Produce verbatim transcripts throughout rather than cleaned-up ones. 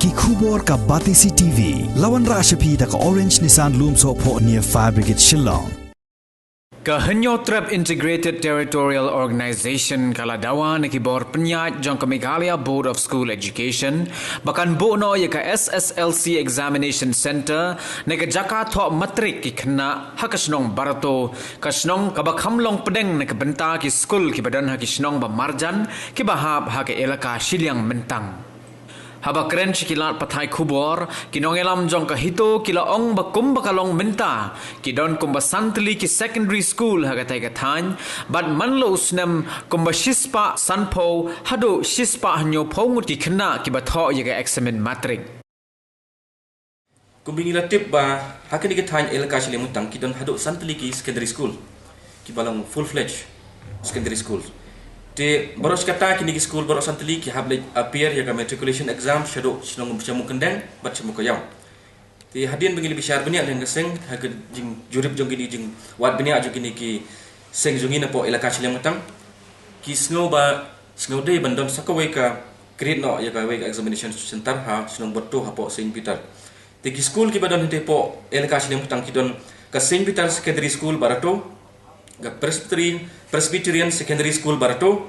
Ki khubor ka Batesi T V. La wanrah sha phi da ka Orange Nissan Lumsohphoh near Fire Brigade Shillong. Ka Hynñiewtrep Integrated Territorial Organization ka la dawa na ki bor pynïaid jong ka Meghalaya Board of School Education ba kan buh noh ïa ka S S L C Examination Centre na ka jaka thoh matrik ki khynnah ha ka shnong Barato, ka shnong kaba kham long pdeng na ka bynta ki skul kiba don ha ki shnong ba marjan kiba hap ha ka elaka shiliang myntang. Haba kren sha ki lad pathai khubor, ki nongïalam jong ka HITO ki la ong ba kumba ka long mynta, ki don kumba san tylli ki secondary school ha katei ka thaiñ, bad man la u snem kumba shispah sanphew haduh shispah hynñiewphew ngut ki khynnah kiba thoh ïa ka eksamin matrik. Kumba ngi la tip ba ha kane ka thaiñ elaka shiliang myntang ki don haduh san tylli ki secondary school, kiba long full fledged secondary school. Te baroh shi katta kine ki skul baroh san tylli ki hap leit appear ïa ka matriculation exam shaduh shnong Shamukkyndeng bad Shamukaïaw. Te hadien ba ngi la bishar bniah lyngba ka seng ha ka jingjurip jong kine, jingwad bniah jong kine ki seng jong ngi napoh elaka shiliang myntang, ki sngew ba sngew dei ban don sa kawei ka create noh ïa kawei ka examination centre ha shnong Barato hapoh Saint Peter. Te ki skul kiba don hangtei hapoh elaka shiliang myntang ki don ka Saint Peter Secondary School Barato, ka Presbyterian, Presbyterian Secondary School Barato,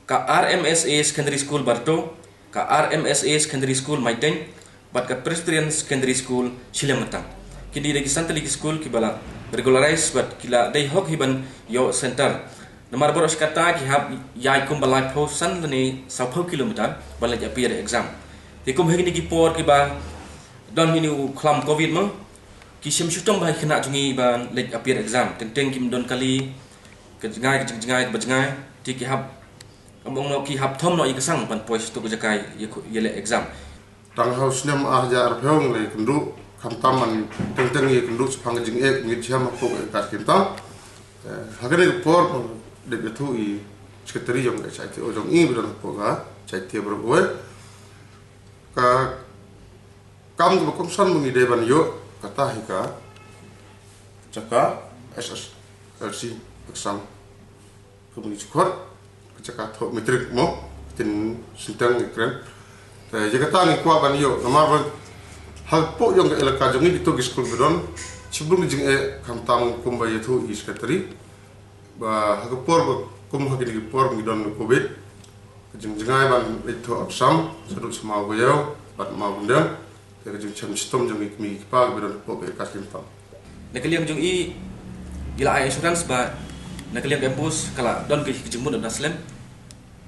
ka R M S A Secondary School Barato, ka R M S A Secondary School Maitdeiñ, bad ka Presbyterian Secondary School shiliang myntang. Kine dei ki san tylli ki skul kiba la regularize bad ki la dei hok hi ban ïoh centre. Namar baroh shi katta ki hap ïaid kumba laiphew san lane sawphew kilometer ban leit appear exam. Te kum ha kine ki por kiba don kine u khlam covid mo, ki shem shitom bha ki khynnah jong ngi ban leit appear exam. Teng teng kim don kali, ka jngai, ka jingjngai, kaba jngai. Te ki hap, kam ong noh, ki hap thom noh ïa ka sang ban poi sha tu ka jaka ïa, ïa leh exam. Tang ha u snem ar hajar arphew ngi la ïakynduh, khamtam ban teng teng ïakynduh shaphang ka jingeh ngi shem hapoh ka elaka shiliang myntang. Eh, ha kane ka por, dep ïathuh i secretary jong ka H I T O jong i ba don hapoh ka H I T O baroh kawei. Ka kam kaba kongsan ba ngi dei ban ïoh, kata hi ka jaka S S L C exam. Ka bynta jingkhot, ka jaka thoh matrik mo, tin sintang ngi kren. Te ïa kata ngi kwah ban ïoh, namar ba hapoh jong ka elaka jong ngi kito ki skul ba don, shibun ki jingeh, khamtam kumba ïathuh i secretary. Ba ha ka por ba kum ha kine ki por ngi don covid, ka jingjngai ban leit thoh exam shaduh sha Mawkaiaw bad Mawkhyndeng. Te ka jingshem shitom jong ki kmie ki kpa kiba don hapoh ka elaka shiliang myntang. Na ka liang jong i, i la ai assurance ba na ka liang ka MBOSE ka la don ka jingmut na slem.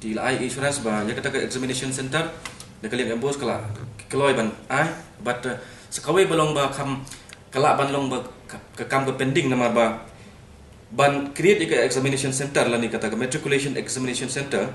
Te i la ai assurance ba ïa kata ka examination centre na ka liang ka MBOSE ka la kloi ban ai, bad, eh, sa kawei ba long ba kham, ka lah ban long ba ka, ka kam ka pending namar ba ban create ïa ka examination centre lane kata ka matriculation examination centre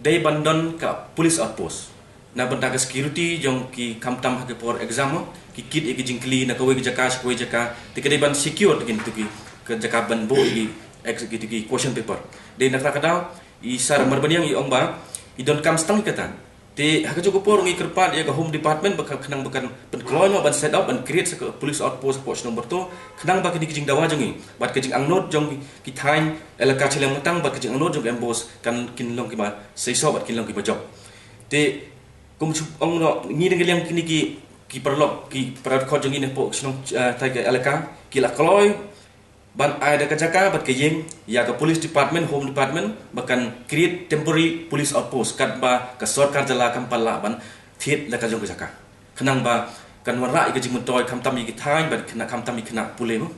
dei ban don ka police outpost. Na bynta ka security jong ki, khamtam ha ka por exam mo, ki kit ïa ki jingkylli na kawei ka jaka sha kawei jaka, te ka dei ban secure te kito ki, ka jaka ban buh ïa ki ex-, kito ki question paper. Dei na kata ka daw i Sir Marbaniang i ong ba i donkam stang ïa kata. Te ha kajuh ka por ngi kyrpad ïa ka Home Department ba ka khnang ba kan pynkloi noh ban set up, ban create sa ka police outpost hapoh shnong Barato, khnang ba kine ki jingdawa jong ngi bad ka jingangnud jong ki thaiñ elaka shiliang myntang bad ka jingangnud jong ka MBOSE kan, kin long kiba seisoh bad kin long kiba jop. Te kum shu ong noh, ngi na ka liang kine ki, ki paralok, ki para dkhot jong ngi na hapoh shnong, eh, tai ka elaka, ki la kloi ban ai da ka jaka bad ka ïing ïa ka police department, Home Department, ba kan create temporary police outpost katba ka sorkar jylla kam pat lah ban thied da ka jong ka jaka, khnang ba kan wanrah ïa ka jingmyntoi khamtam ïa ki thaiñ bad khnang, khamtam ïa ki khynnah pule mo.